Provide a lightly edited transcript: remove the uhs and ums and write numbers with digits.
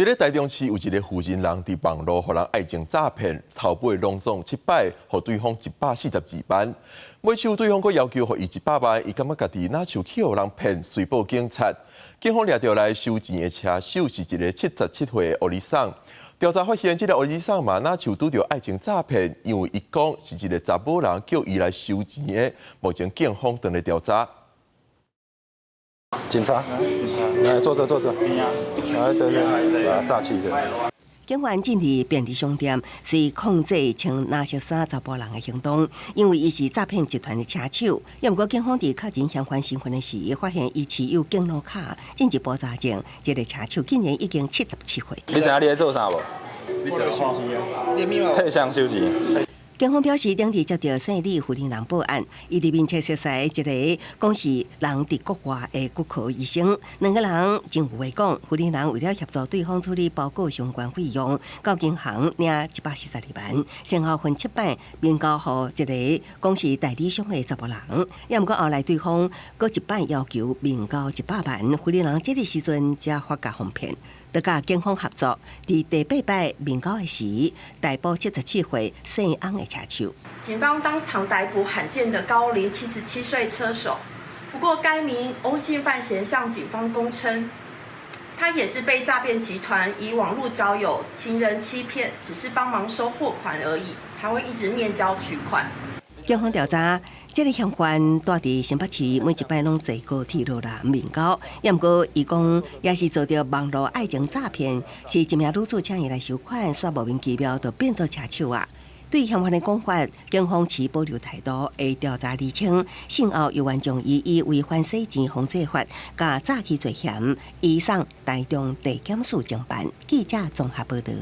佇咧台中市有一个婦人人佇網路予人愛情詐騙，頭尾攏總七擺，予對方142萬。尾手對方閣要求予伊100萬，伊感覺家己若像去予人騙，遂報警察。警方掠著來收錢的車手是一个77歲的歐尼桑。調查發現，這个歐尼桑嘛，若像拄著愛情詐騙，因為伊講是一个查某人叫伊來收錢的。目前警方正咧調查。警察，警察，來坐這坐這，來這這，把他詐欺的。警方進入便利商店，隨控制穿藍色衫查埔人的行動，因為伊是詐騙集團的車手。也毋過警方佇確認嫌犯身份的時，發現伊持有敬老卡，進一步查證，這个車手竟然已經77歲。你知影你咧做啥無？你做啥？替誰收錢？警方表示，頂日接著姓李婦人人報案，伊佇面冊熟似一个講是人佇國外的骨科醫生，兩个人真有話講。婦人人為了協助對方處理包裹相關費用，到銀行領142萬，先後分七擺面交予一个講是代理商的查埔人。也毋過後來對方閣一擺要求面交100萬，婦人人這个時陣才發覺予騙。就佮警方合作，佇第八擺面交的時，逮捕77歲姓翁的車手。警方當場逮捕罕見的高齡77歲車手。不過，該名翁姓犯嫌向警方供稱，他也是被詐騙集團以網路交友、情人欺騙，只是幫忙收貨款而已，才會一直面交取款。警方調查，這个嫌犯住佇新北市，每一擺攏坐高鐵落來面交。也毋過，伊講也是遭著網路愛情詐騙，是一名女子請伊來收款，煞莫名其妙就變做車手啊。對嫌犯的講法，警方持保留態度，會調查釐清。訊後猶原將伊以違反洗錢防制法佮詐欺罪嫌移送台中地檢署偵辦。記者綜合報導。